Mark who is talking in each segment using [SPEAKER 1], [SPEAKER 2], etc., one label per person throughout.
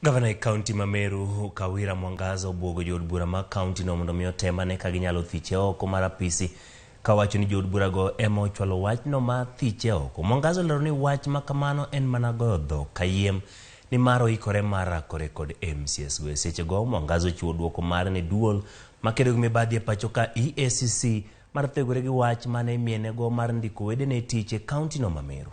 [SPEAKER 1] Gavana e kaunti ma Meru, Kawira Mwangaza, obwogo jood bura ma kaunti no mondo mi otem ane ka ginyalo thiche oko mar apisi, kawacho ni jood burago ema ochwalo wachno mar thiche oko. Mwangaza olero ni wach ma kamano en mana goyo dhok kayiem, nimar oikore mar rakore kod MCAs go. E sechego, Mwangaza ochiwo duoko mare ne duol makedo gi mibadhi e pacho ka EACC mar thegore gi wach mane imienego mar ndiko wedene e tich e kaunti no ma Meru.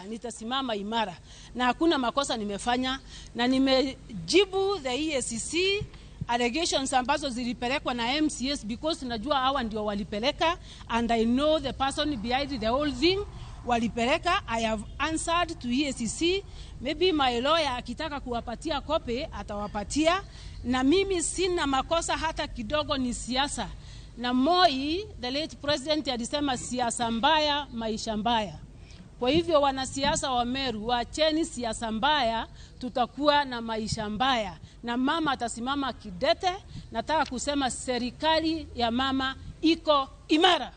[SPEAKER 2] Nitasimama imara na hakuna makosa nimefanya, na nimejibu the EACC allegations ambazo zilipelekwa na MCAs, because najua hawa ndio walipeleka and I know the person behind the whole thing walipeleka. I have answered to EACC. Maybe my lawyer akitaka kuwapatia copy atawapatia, na mimi sina makosa hata kidogo, ni siasa. Na Moi, the late president, alisema siasa mbaya, maisha mbaya. Kwa hivyo wanasiasa wa Meru, wacheni siasa mbaya, tutakuwa na maisha mbaya, na mama atasimama kidete. Nataka kusema serikali ya mama iko imara.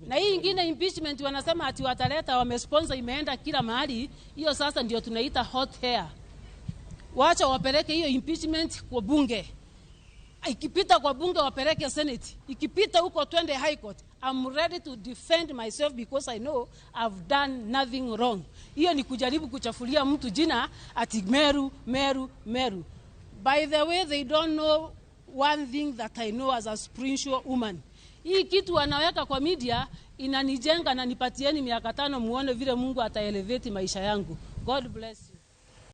[SPEAKER 2] Na hii ingine impeachment wanasema ati wataleta, wamesponsor, imeenda kila mahali. Hiyo sasa ndio tunaita hot air. Wacha wapeleke hiyo impeachment kwa bunge, ikipita kwa bunge wapeleke Senate, ikipita huko twende High Court. I'm ready to defend myself because I know I've done nothing wrong. Hiyo ni kujaribu kuchafulia mtu jina ati Meru, Meru, Meru. By the way, they don't know one thing that I know as a spiritual woman. Hii kitu wanaweka kwa media inanijenga, na nipatieni miaka 5 muone vile Mungu ataelevate maisha yangu. God bless you.